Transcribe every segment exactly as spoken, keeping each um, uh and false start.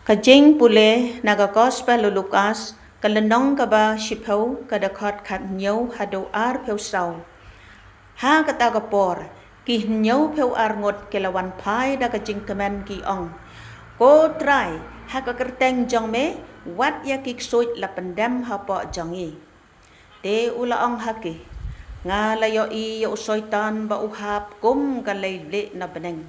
Ka jingpule na ka Gospel u Lukas, ka lynnong kaba shiphew, ka dkhot khathynñiew haduh arphew saw. Ha kata ka por, ki hynñiewphew arngut ki la wan phai da ka jingkmen, ki ong, Ko Trai, ha ka kyrteng jong me, wat ïa ki ksuid la pyndem hapoh jong ngi. Te u la ong ha ki, Nga la ïohi ïa u Soitan ba u hap kum ka lei blieh na bneng.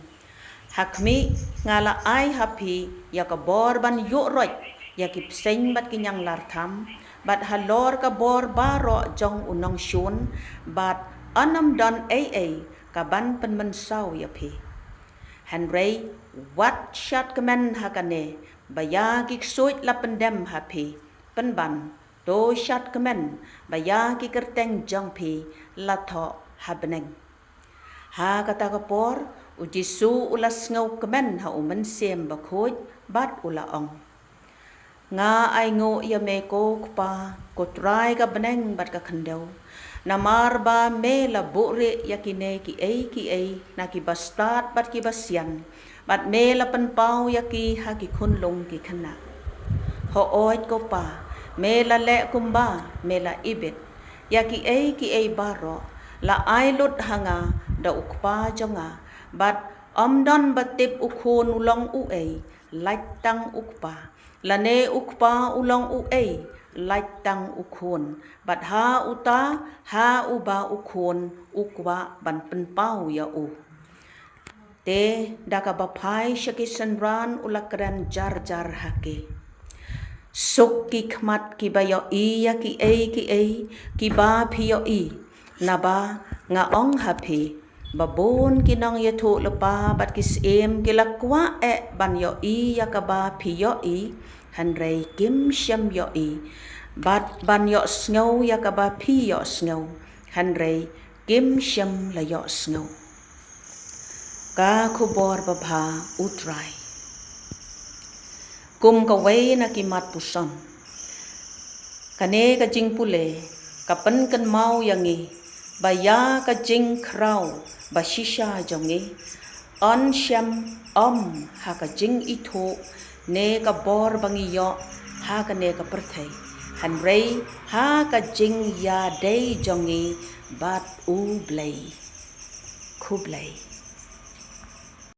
Ha khmih, nga la ai ha phi ïa ka bor ban ïuh roit ïa ki bseiñ bad ki ñianglartham, bad halor ka bor baroh jong u nongshun, bad ym don ei ei ka ban pynmynsaw ïa phi. Hynrei wat shad kmen ha kane ba ïa ki ksuid la pyndem ha phi, pynban to shad kmen ba ïa ki kyrteng jong phi la thoh ha bneng. Ha kata ka por, u Jisu u la sngewkmen ha u Mynsiem Bakhuid, bad u la ong, Nga ainguh ïa me, ko Kpa, ko Trai ka bneng bad ka khyndew, namar ba me la buhrieh ïa kine kiei kiei na kiba stad bad kiba sian, bad me la pynpaw ïa ki ha ki khunlung ki khynnah. Hooid ko Pa, me la leh kumba me la ibit. Ïa kiei kiei baroh la ai lut ha nga da u Kpa jong nga, bad ym don ba tip u Khun u long uei, lait tang u Kpa, lane u Kpa u long uei, lait tang u Khun, bad ha uta ha uba u Khun u kwah ban pynpaw ïa u. Te da kaba phai sha ki synran u la kren jar jar ha ki, Suk ki khmat kiba ïohi ïa kiei kiei kiba phi ïohi. Naba nga ong ha phi, ba bun ki nongïathuhlypa bad ki syiem ki la kwah eh ban ïohi ïa kaba phi ïohi, hynrei kim shym ïohi, bad ban ïohsngew ïa kaba phi ïohsngew, hynrei kim shym la ïohsngew. Ka Khubor Babha u Trai. Kum kawei na ki mat puson, kane ka jingpule ka pynkynmaw ïa ngi ba ïa ka jingkhraw ba shisha jong ngi yn shem ym ha ka jingithuh ne ka bor ba ngi ïoh ha kane ka pyrthei, hynrei ha ka jingïadei jong ngi bad U Blei. Khublei.